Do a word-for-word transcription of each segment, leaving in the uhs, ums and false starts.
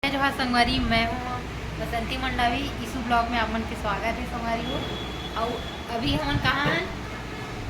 जय जोहार संगवारी, मैं हूँ बसंती मंडावी। ईशु ब्लॉग में आप मन के स्वागत है संगवारी हो। अउ अभी हमन कहाँ हन?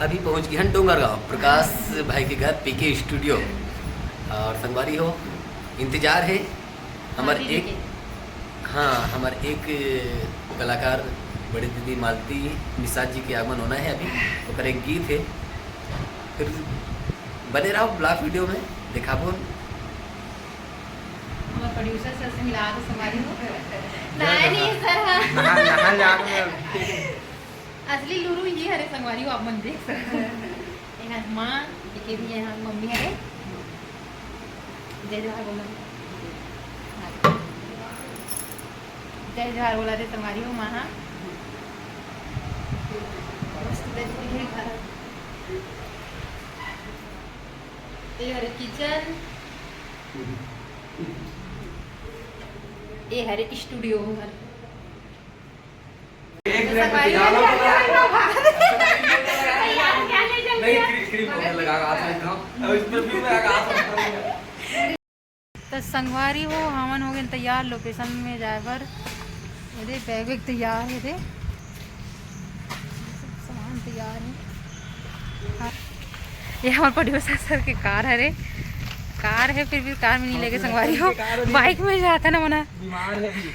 अभी पहुँच गए हन डोंगरगांव, प्रकाश भाई के घर, पीके स्टूडियो। और संगवारी हो, इंतजार है हमर मालती जी एक, के। हाँ, हमर एक कलाकार बड़ी दीदी मालती निषाद जी के आगमन होना है अभी, ओकर एक गीत है। फिर बने रहो ब्लॉग वीडियो में, दिखाबो। हमर प्रोड्यूसर सर से मिला दो संगवारी हो। नहीं, नहीं, सर, हाँ। नहा, नहा जात में अभी। असली लुरु ये हरे संगवारी हो, आप मन देख सकते हो। ये हर माँ, ये भी है, हाँ, मम्मी हरे। जय जोहार बोलो। जय जोहार बोला दे संगवारी हो, माँ, हाँ। ये हरे किचन, ये हरे स्टूडियो। एक मिनट, तैयार हो, तैयार हो। नहीं, क्रीम, क्रीम पाउडर लगा, हाथ में एकदम। अब इस पे भी मैं लगा, हाथ में। तो संगवारी हो, हमन हो गए तैयार लोकेशन में जाए बर। ये दे, बैग वैग तैयार है दे, सब सामान तैयार है। हाँ। ये हमारे प्रोड्यूसर सर के कार हरे, कार है, फिर भी कार में नहीं लेके संगवारी हो, बाइक में जाता ना मना। बीमार है अभी।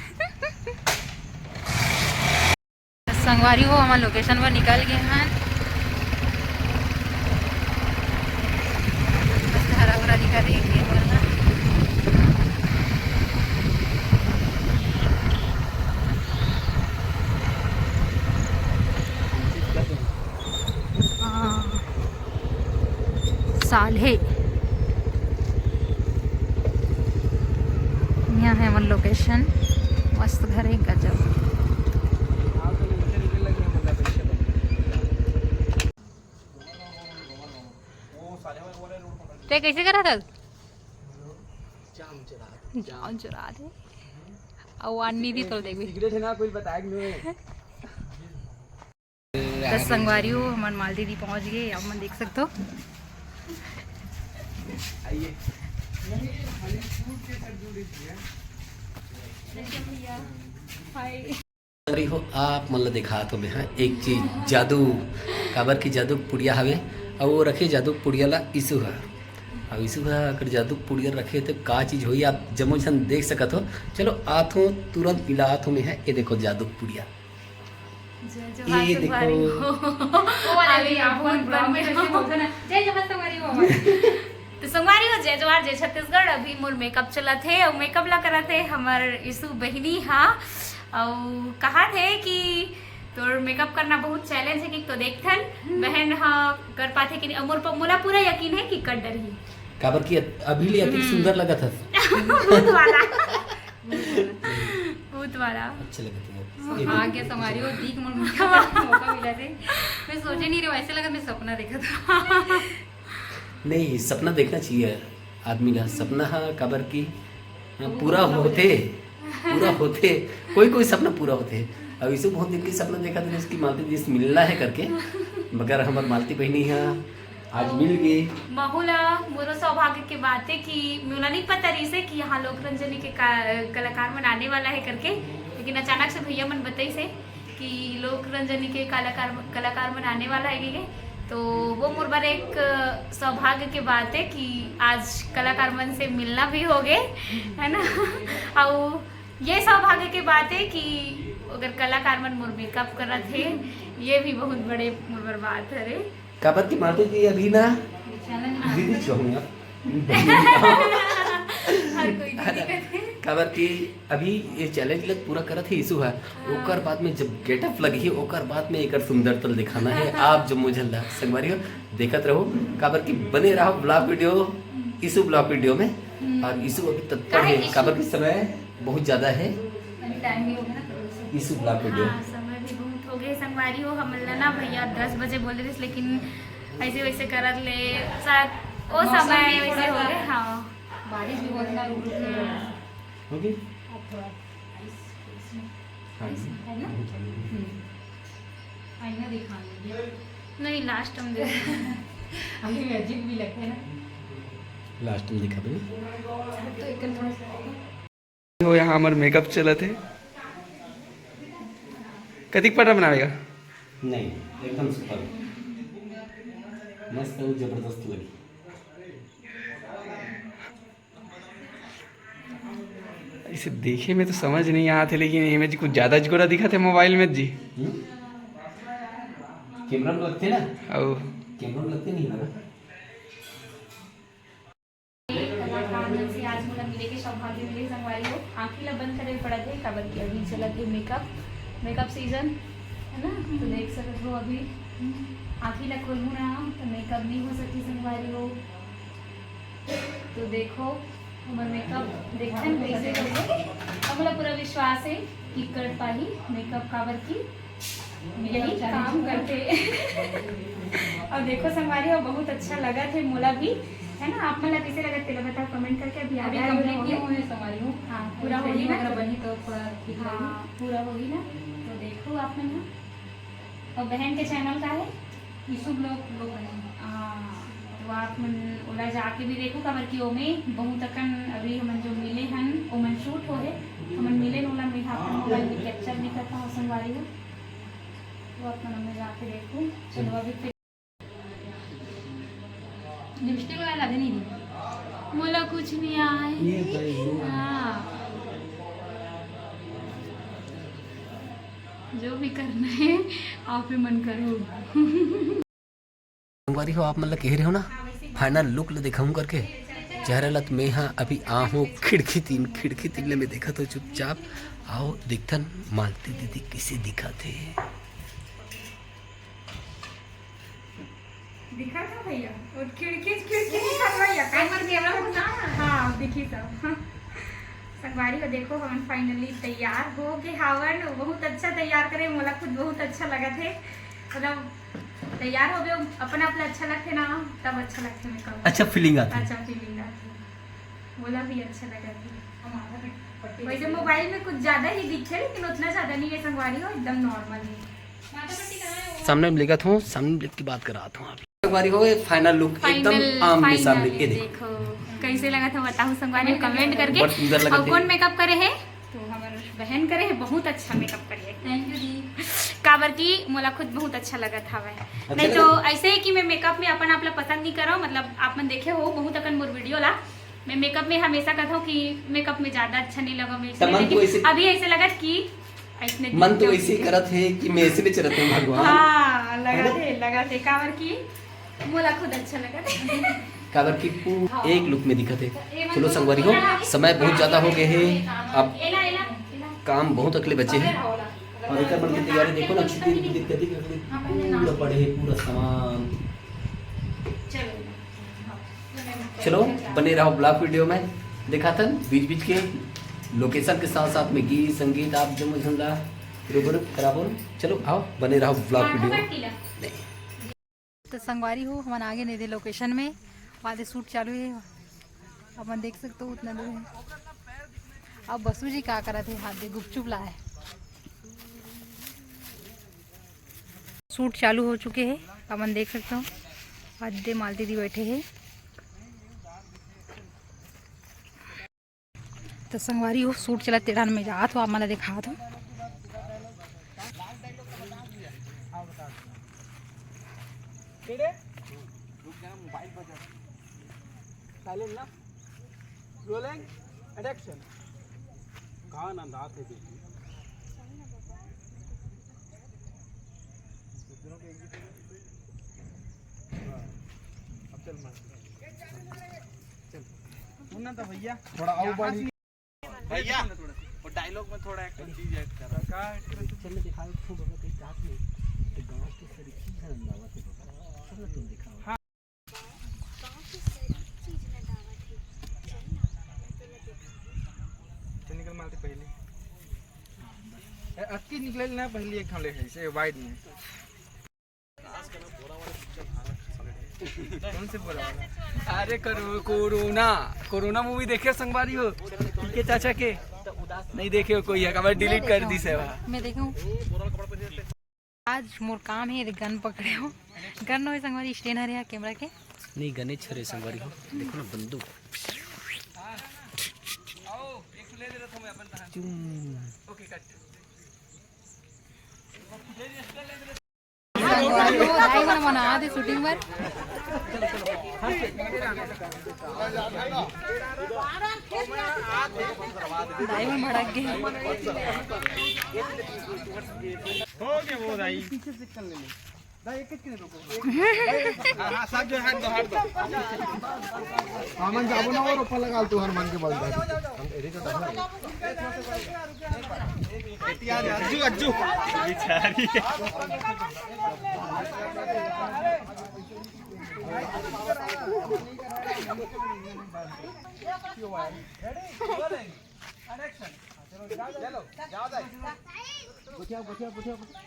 संगवारी हो, हमन लोकेशन पर निकल गए हैं। मस्त हरा भरा दिखा रही है खेत मन ह। हाँ। साल्हे। यहाँ है हमर लोकेशन। मस्त घर है, गजब। ते कैसे करा था? जाम चुरा दे। जाम चुरा दे। अउ आनी दी तो देखबे। सिगरेट है ना, कोई बताया कि नहीं? त संगवारी हो, हमन मालती दी पहुंच गए, आप मन देख सकते हो। संगवारी हो, आप मन ला दिखात हो मैं हा एक चीज, जादू, काबर की जादू पुड़िया हवे, अउ वो रखे जादू पुड़िया ला ईशु हा, अउ ईशु हा अगर जादू पुड़िया रखे तो का चीज होई, आप जम्मो झन देख सकत हो। चलो आत हो, तुरंत मिलात हो मैं हा, ये देखो जादू पुड़िया। जय जोहार ये संगवारी देखो। हो। वो वाला अभी भी आप भूत मन बन ब्राउन गए जैसे हो। बोलते ना, जय जोहार संगवारी हो। तो संगवारी हो, जय जोहार, जय छत्तीसगढ़। अभी मोर मेकअप चलत हे अउ मेकअप ला करत हे हमर ईशु बहिनी हा। अउ कहा थे कि तोर मेकअप करना बहुत चैलेंज है कि तो देखथन बहन हा कर पाथे कि नहीं। अउ मोर प-, मोला पूरा यकीन है कि कर डरही। काबर कि अभी ले अतिक हम्म। सुंदर लगत हस। भूत वाला। भूत वाला। अच्छा लगत है। आ गया संगवारी हो, दीख मोर मौका मिला थे। मैं सोचे नहीं रहे, ऐसे लगा मैं सपना देखा था। नहीं, सपना देखना चाहिए आदमी ला। सपना हा काबर की पूरा होते, पूरा होते, कोई कोई सपना पूरा होते। अब ईशु बहुत दिन के सपना देखा था, उसकी मालती दी से मिलना है करके, मगर हमर मालती बहिनी हा आज मिल गए। महू ला मोरो सौभाग्य के बात है कि मोला नहीं पता रहिस हे कि यहाँ लोक रंजनी के का-, कलाकार मन आने वाला है करके, लेकिन अचानक से भैया मन बताइस हे कि लोक रंजनी के कलाकार, कलाकार मन आने वाला है के, तो वो मोर बर एक सौभाग्य के बात है कि आज कलाकार मन से मिलना भी हो गए, है ना। अउ ये सौभाग्य के बात है कि अगर कलाकार मन मोर मेकअप करत हे, ये भी बहुत बड़े मोर बर बात हरे। काबर की मालती दी अभी ना दीदी कहूँगा। हर कोई दीदी कहते हैं। काबर की अभी ये चैलेंज लग पूरा करत हे ईशु हा। हाँ। ओकर बाद में जब गेटअप लगही, ओकर बाद में एकर सुंदरता दिखाना है। आप जम्मो झन ला संगवारी हो, देखत रहो, काबर की बने रहो blog video, Ishu blog video में। हम्म। और ईशु अभी तत्पर काहे है, ईशु? काबर की समय बहुत ज्यादा है। अभी टाइम भी हो गया ना, तो ईशु ब्लॉग वीडियो। हाँ, समय भी बहुत हो गए संगवारी हो। हमन ला ना भैया दस बजे बोले रहिस, लेकिन ऐसे वैसे करत ले शायद वो मौसम समय भी वैसे थोड़ा हो सा गए। हाँ। बारिश भी बहुत ना रुक रुक के हो रहा है। हम्म। हो गई? अब थोड़ा आइस, इसमें हाँ। आइस है ना? हम्म। आईना दिखा लीजिए। नहीं, लास्ट टाइम देखो। अभी अजीब भी लगता है ना। लास्ट टाइम दिखा दो। तो एक थोड़ा सा हो, यहाँ हमर मेकअप चलत हे। कतिक पटरा बनावेगा? नहीं, एकदम सुपर। मस्त अउ जबरदस्त लगी। इसे देखे में तो समझ नहीं आत हे, लेकिन एमे जी कुछ ज्यादा गोरा दिखत हे मोबाइल में जी। हम्म? कैमरा में लगथे ना? अउ कैमरा में लगथे नहीं ना? कलाकार मन से आज मोला मिले के सौभाग्य मिले संगवारी हो। आँखी ला बंद करे पड़त हे, काबर कि अभी चलत हे मेकअप, मेकअप सीजन है ना। तो देख सकत हो, अभी आँखी ला खोलहूँ ना तो मेकअप नहीं हो सकी संगवारी हो। तो देखो, हमर मेकअप देखथन कैसे होथे। अब मोला पूरा विश्वास हे कि कर पाही मेकअप, काबर कि यही काम करथे। अउ देखो संगवारी हो, बहुत अच्छा लगत हे मोला भी, है ना। आप मन ला कैसे लगत, तेला बताओ कमेंट करके। अभी अभी आधा कंप्लीट होगे। नहीं हुए संगवारी हो। हाँ, पूरा होही ना, अगर तो बनी तो थोड़ा ठीक हाँ, लगही। पूरा होही ना, तो देखो आप मन ह। अउ बहन के चैनल का हे? ईशु ब्लॉग, ब्लॉग बने। हाँ, तो आप मन ओला जाके भी देखो, काबर कि ओमे बहुत अकन अभी हमन जो मिले हन, ओमन शूट हो हे, हमन मिले न, ओला मैं अपन मोबाइल में कैप्चर नहीं करता हूँ संगवारी हो, तो आप मन ओमे जाके देखो। चलो अभी फिर लिपस्टिक वाला लागे नहीं दी। मोला कुछ नहीं आए। ये भाई, ये। हाँ। जो भी करना है, आप ही मन करो। संगवारी हो, आप मन ल कहे रहे हो ना, फाइनल लुक ल दिखाऊं करके। चेहरा ल त मैं हा अभी आहूं खिड़की तीन, खिड़की तीन ले मैं देखत हो चुपचाप। आओ देखथन मालती दीदी कैसे दिखत हे। दिखत हे भैया, वो खिड़की, खिड़की दिखत भैया। काबर कैमरा घुमा ना? हाँ, दिखी सब। संगवारी हो, देखो, हमन फाइनली तैयार हो गे हावन। बहुत अच्छा तैयार करे, मोला खुद बहुत अच्छा लगत हे। मतलब, तैयार होबे, अपन आप ला अच्छा लगथे ना, तब अच्छा लगथे मेकअप। अच्छा फीलिंग आथे। अच्छा फीलिंग आथे, मोला भी अच्छा लगत हे। वैसे मोबाइल में कुछ ज्यादा ही दिखे, लेकिन उतना ज्यादा नहीं है संगवारी हो, एकदम नॉर्मल है। सामने में लेगत हूँ, सामने में लेके बात करात हूँ आप। संगवारी हो, ये फाइनल लुक एकदम फाइनल, आमने सामने, फाइनल, ये देखो। देखो, कैसे लगत हे बताओ संगवारी, कमेंट करके। बहुत सुंदर लगत हे। कौन मेकअप करे है? तो हमर बहन करे है, बहुत अच्छा मेकअप करे है। Thank you दी। काबर कि मोला खुद बहुत अच्छा लगत हवय। अच्छा नहीं तो ऐसे है कि मैं मेकअप में अपन आप ला पसंद नहीं करो, मतलब आप मन देखे हो बहुत अकन मोर वीडियो ला, मैं मेकअप में हमेशा कहता हूँ कि मेकअप में ज्यादा अच्छा नहीं लगा मैं इसमें, मन तो लेकिन ऐसे, अभी ऐसे लगत कि ऐसने मन तो ऐसे ही करत है कि मैं ऐसे नहीं चलत हूँ भगवान। हाँ, लगत हे, लगत हे, काबर कि मोला खुद अच्छा लगत हे। काबर कि पू-, एक लुक में दिखत हे। चलो संगवारी हो, समय बहुत ज्यादा हो गए हे, अब काम बहुत अकले बचे हे। और एकर मन के तैयारी देखो ना, छुट्टी दिक्कत ही करके पूरा पड़े हे, पूरा सामान। चलो बने रहो ब्लॉग वीडियो में, दिखाथन बीच बीच के लोकेशन के साथ साथ में गीत संगीत आप जम्मो झन ला रुबरू कराबो। चलो आओ बने रहो ब्लॉग वीडियो में। तो संगवारी हो, हमन आगे नहीं थे लोकेशन में, वादे शूट चालू है, अपन देख सकते हो उतना दूर है। अब बसु जी का करत हे, हाथ दे गुपचुप ला है। शूट चालू हो चुके हे, अपन देख सकते हो, आदे मालती दी बैठे हे। तो संगवारी हो, शूट चलत तेड़हन में जात हो, आप मन ला देखात हो। साइलेंट ना, रोलिंग एंड एक्शन। कहाँ ना दांत है बेटी? अब चल मार। चल। सुन ना तो भैया। थोड़ा आऊ बढ़ी। भैया, वो डायलॉग में थोड़ा एक चीज ऐड कर। चल दिखाओ, एक ठो बाबा कहीं काट नहीं। तो गांव के सर की धरम दावत है बाबा। चल ना तुम दिखाओ। हाँ। चल निकल मारती पहले। ए, अतकी निकले ना पहले एक ठो ले है, इसे वाइड में। कौन से बोला वाला? अरे करो-, कोरोना, कोरोना मूवी देखे संगवारी हो? पीके चाचा के? नहीं देखे हो कोई है, काबर डिलीट कर दी से वहाँ। मैं देखूं। आज मोर काम है, गन पकड़े हो। गन होय संगवारी, स्टैंड हरे कैमरा के। नहीं, गने छरे संगवारी हो। देखो ना बंदूक। संगवारी हो, दाई मन मना दे shooting बर। दाई मन भड़क गे। हो गया वो दाई। हाँ, हाँ, सब जो है, दो हाथ दो। हमन जाबो ना, वो रोपा लगा तू हर मन के बल। हम एरी तो दस। अज्जू, अज्जू। बिचारी। Ready? Rolling. And action. चलो, जाओ, जाओ, जाओ। बचिया, बचिया, बचिया, बचिया।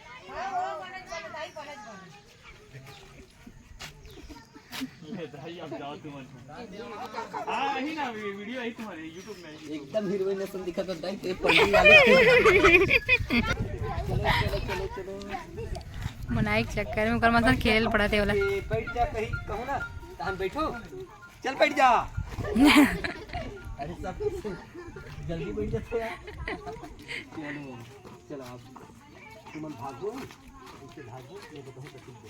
ले दाई, अब जाओ तुम। हाँ, यही ना, ये video यही तुम्हारे YouTube में। एकदम हीरोइन असन दिखत हो दाई, ते पगड़ी वाले। चलो, चलो, चलो, चलो। मनाई के चक्कर में ओकर मन सन खेल पड़त हे ओला। बैठ जा कहीं, कहूँ ना, तहन बैठो। चल बैठ जा। अरे सब जल्दी बैठ जाते यार। चलो, चलो आप तुमन भागो, इससे भागो, मैं बताऊँ तो ठीक है।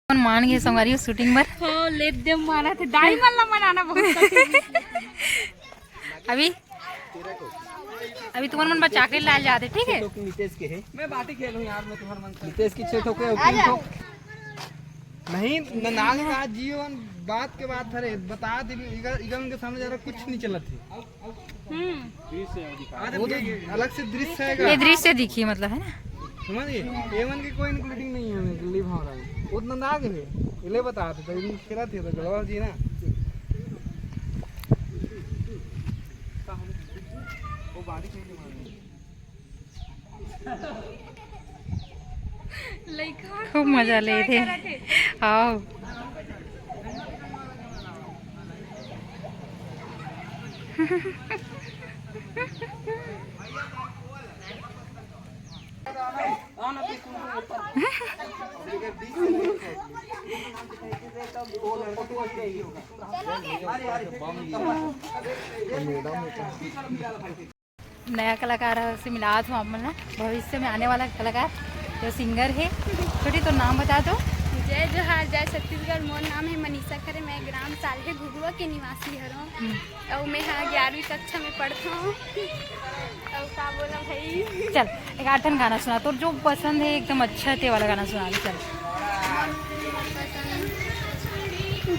कौन मान गए संगवारी हो shooting बर? हो, ले दे माना थे, दाई मन ला मनाना बहुत कठिन हे। अभी, अभी तुमन मन बर chocolate लाए जाते, ठीक है? नितेश के है। मैं बाटी खेलूं यार, मैं तुम्हारे मन से। नितेश की छह ठोके और तीन ठोक। नहीं, न-, नाग का जीवन बात के बात हरे, बता दे, इगन, इगन के सामने जरा कुछ नहीं चलत है। हम्म। वो तो अलग से दृश्य है। ये दृश्य दिखी मतलब, है ना? समझ गए? ये मन के कोई including नहीं है, मैं दिल्ली भाव रहा हूँ। उतना ना आगे है। ये ले बता दे, तो इनको खेला थे, तो गलवा जी ना। वो बाड़ी कहीं से मारनी। लइका खूब मजा ले थे। हाँ। नया कलाकार से मिलात हूँ आप मन ला, भविष्य में आने वाला कलाकार जो singer है। छोटी, तो नाम बता दो। जय जोहार, जय छत्तीसगढ़। मोर नाम है मनीषा खरे, मैं ग्राम साल्हे घुघुवा के निवासी हरों। हम्म। अउ मैं हा ग्यारहवीं कक्षा में पढ़थों। अउ का बोला भाई? चल, एक आध ठन गाना सुना, तोर जो पसंद है, एकदम अच्छा ते वाला गाना सुना दे, चल।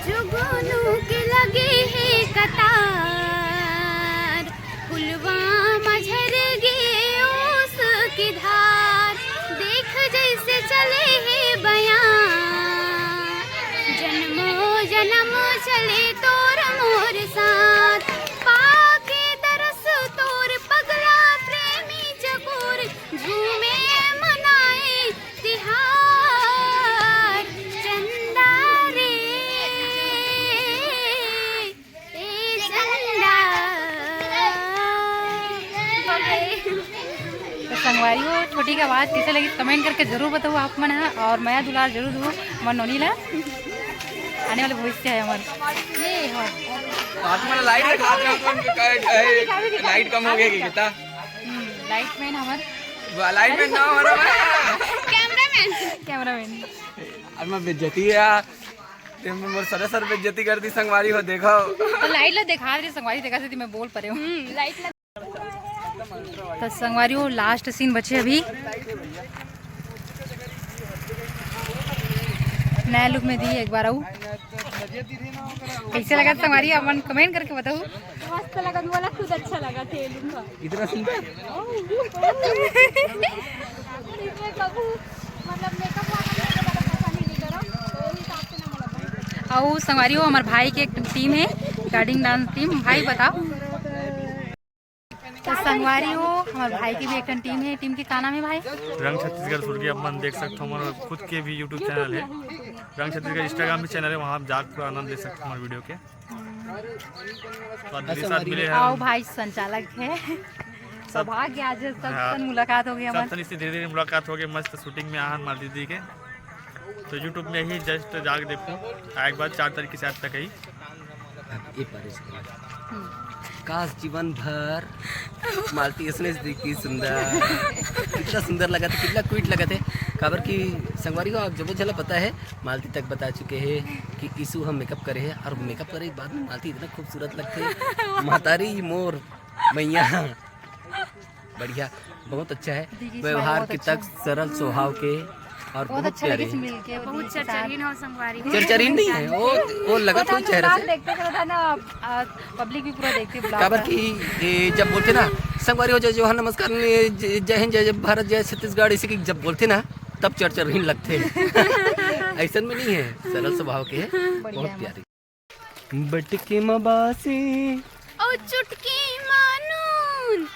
जुगनू के लगे हे कतार, पुलवा मझर गे ओस के धार, देख जैसे चले हे बयां, जन्मो जन्म चले तोर मोर साथ, पाके तरस तोर पगला प्रेमी चकोर, झूमे मनाए तिहार, चंदा रे। ए चंदा। तो संगवारी हो, छोटी के आवाज कैसे लगी, comment करके जरूर बताओ आप मन ह, और मया दुलार जरूर दो मन नोनी ला। आने वाले भविष्य है हमारे। ये हो। आज तुम्हारा light दिखा रहा हूँ, तुम क्या है, light कम हो गया कि कितना? हम्म, light man हमारे। Light man ना हमारा। Cameraman। Cameraman। अब मैं बेइज्जती है यार। ते में मोर सरे सर बेइज्जती कर दी संगवारी हो, देखो। तो light ला दिखा रही संगवारी, देखा से मैं बोल पा रही हूँ। हम्म, light ला। तो संगवारी हो, last scene बचे अभी। नया look में दी एक बार आऊ। कैसे लगा संगवारी, अपन comment करके बताओ। मस्त लगा, मोला खुद अच्छा लगा थे look का। इतना सुंदर। इसमें कभू मतलब makeup वाला मेरे को ज्यादा पसंद ही नहीं करो, तो उस हिसाब से ना मतलब। अउ संगवारी हो, हमारे भाई के एक team है, garden dance team। भाई बताओ। तो संगवारी हो, हमारे भाई की भी एक team है। Team के का नाम है भाई? रंग छत्तीसगढ़ सुरगी। अपन देख सकते हो, हमारे खुद के भी YouTube channel है रंग छत्तीसगढ़, Instagram भी channel है, वहाँ आप जाकर पूरा आनंद ले सकते हो हमारे video के। तो आज दिल्ली साथ मिले हैं। आओ भाई, संचालक है। सौभाग्य आज सब हाँ। सन मुलाकात हो गई सब हमार। सन इससे धीरे-धीरे मुलाकात हो गई, मस्त shooting में आहन मालती दीदी के। तो YouTube में ही just जाके देखो, एक बार चार तारीख की शायद तक ही। ये पर इसके बाद। हम्म। काश जीवन भर मालती इसने दिखती सुंदर। कितना सुंदर लगा था, कितना cute लगा था। काबर कि संगवारी हो, आप जब झला पता है, मालती तक बता चुके हैं कि ईशु हम makeup करे हैं और makeup करे के बाद में मालती इतना खूबसूरत लगते हैं। महतारी मोर मैया। बढ़िया, बहुत अच्छा है। दीदी व्यवहार बहुत के अच्छा तक है। सरल स्वभाव के और बहुत बहुत अच्छा प्यारे लगे हैं। मिलके बहुत दीदी के साथ। चरचरीन हो संगवारी। चरचरीन नहीं है, वो, वो लगा पता थोड़ी नहीं, चेहरे vlog से। देखते करता ना, आ, public भी पूरा देखती vlog काबर का। कि ये जब बोलते ना, "संगवारी हो, जय जोहार, नमस्कार, ज-, जय हिंद, जय, जय भारत, जय छत्तीसगढ़", इसी की जब बोलते ना, तब चरचरीन लगते हैं। ऐसन में नहीं है, सरल स्वभाव के हैं, बढ़िया बहुत है। प्यारे। बटकी म बासी। ओ चुटकी म नून।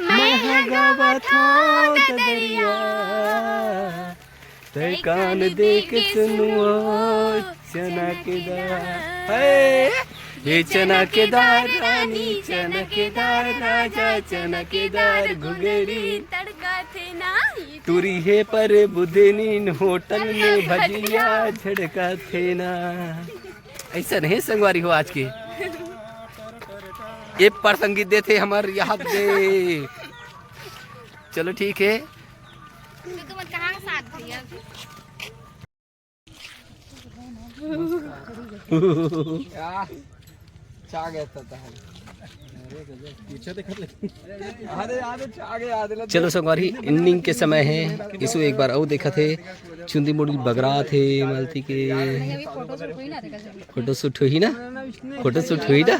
मैं ह गावत हौं ददरिया। तै कान दे के सुनवो चना के दार। हे, ये चना के दार रानी, चना के दार राजा, चना के दार घुघरी। तड़का थे ना। टूरी हे पर बुधे नीन होटल में भजिया झड़का थे ना। ऐसा नहीं संगवारी हो आज के। ये पर संगीत देथे हमर यहाँ दे। चलो ठीक है। तो तुम कहाँ के साथ भैया? छा गया था, था। पीछे देखत ले। अरे यार, छा गया, याद लग चलो संगवारी, ending के समय है। इसो एक बार अउ देखत हे, चुंदी मुड़ी बगरात हे मालती के। फोटो shoot होही ना, फोटो shoot होही ना।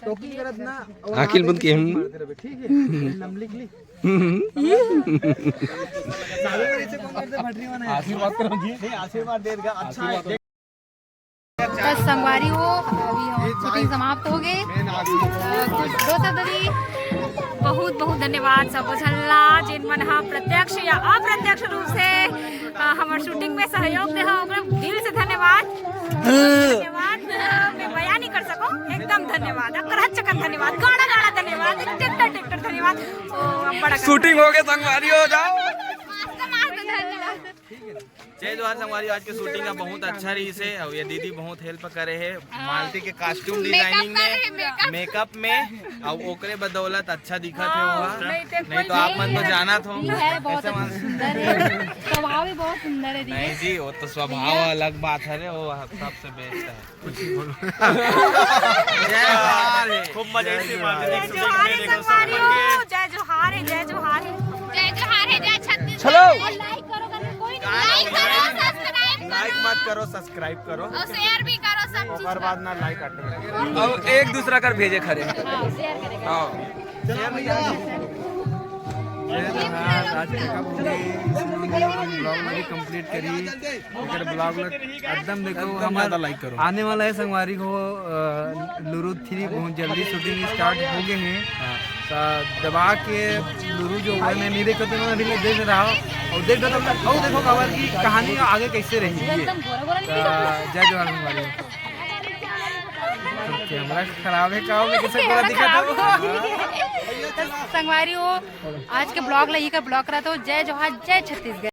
टोकिंग करत ना, आँखी ल बंद के हम। ठीक है, नाम लिख ली। आशीर्वाद करो जी। नहीं, आशीर्वाद देगा। अच्छा है। बस संगवारी हो, अभी हम shooting समाप्त हो गए। अ, कुछ दो शब्द दी। बहुत बहुत धन्यवाद सबो झन ला, जिन मन ह प्रत्यक्ष या अप्रत्यक्ष रूप से, अ, हमर shooting में सहयोग दे हो, ओकरे दिल से धन्यवाद। धन्यवाद, अ, मैं बयान नहीं कर सकूं, एकदम धन्यवाद, अकरहत चकन धन्यवाद, गाड़ा गाड़ा धन्यवाद, ट्रैक्टर ट्रैक्टर धन्यवाद। ओ, अब बड़ा shooting हो गए, संगवारी हो जाओ। मस्त, मस्त, धन्यवाद। जय जोहार संगवारी, आज के shooting ह बहुत अच्छा रहिस हे अउ ये दीदी बहुत help करे हे। हाँ। मालती के costume makeup designing करे में, हे, makeup। Makeup में, अउ ओकरे बदौलत अच्छा दिखत हे हाँ, वो। नहीं तो नहीं तो आप मन तो जानत हो। ये है, बहुत ऐसे मान सुंदर है, स्वभाव भी बहुत सुंदर है दीदी। नहीं जी, वो तो स्वभाव भैया। अलग बात है रे, वो सबसे best है। जय जोहार। खूब मजे से मालती दीदी के shooting में देखो सब संगवारी मन के। हो, जय जोहार है, जय जोहार है। जय जोहार है, जय छत्तीसगढ़। चलो। Like करो, करके कोई नहीं। Like करो, subscribe करो। Like मत करो, subscribe करो। और share भी करो, सब चीज ओकर बाद ना like automatic। अब एक दूसरा कर भेजे खरे। हाँ, share करेगा। हाँ। जय जोहार, आज makeup हो गई, इसलिए हम vlog भी complete करी। अगर vlog ल एकदम देखो, बहुत हमर ज्यादा like करो। आने वाला है संगवारी हो, अ, लुरु थ्री बहुत जल्दी shooting start हो गए हैं। हाँ। तो दबा के लुरु जो हुआ, मैं नहीं देखो तो मैं अभी देख रहा हूँ। और देख दो तब तक, और देखो खबर की कहानी आगे कैसे रही है। तो जय जोहार संगवारी। कैमरा खराब है, का हो गया? कैसे पूरा दिखा दो। संगवारी हो, आज के vlog ला ये का vlog करा तो जय जोहार, जय छत्तीसगढ़।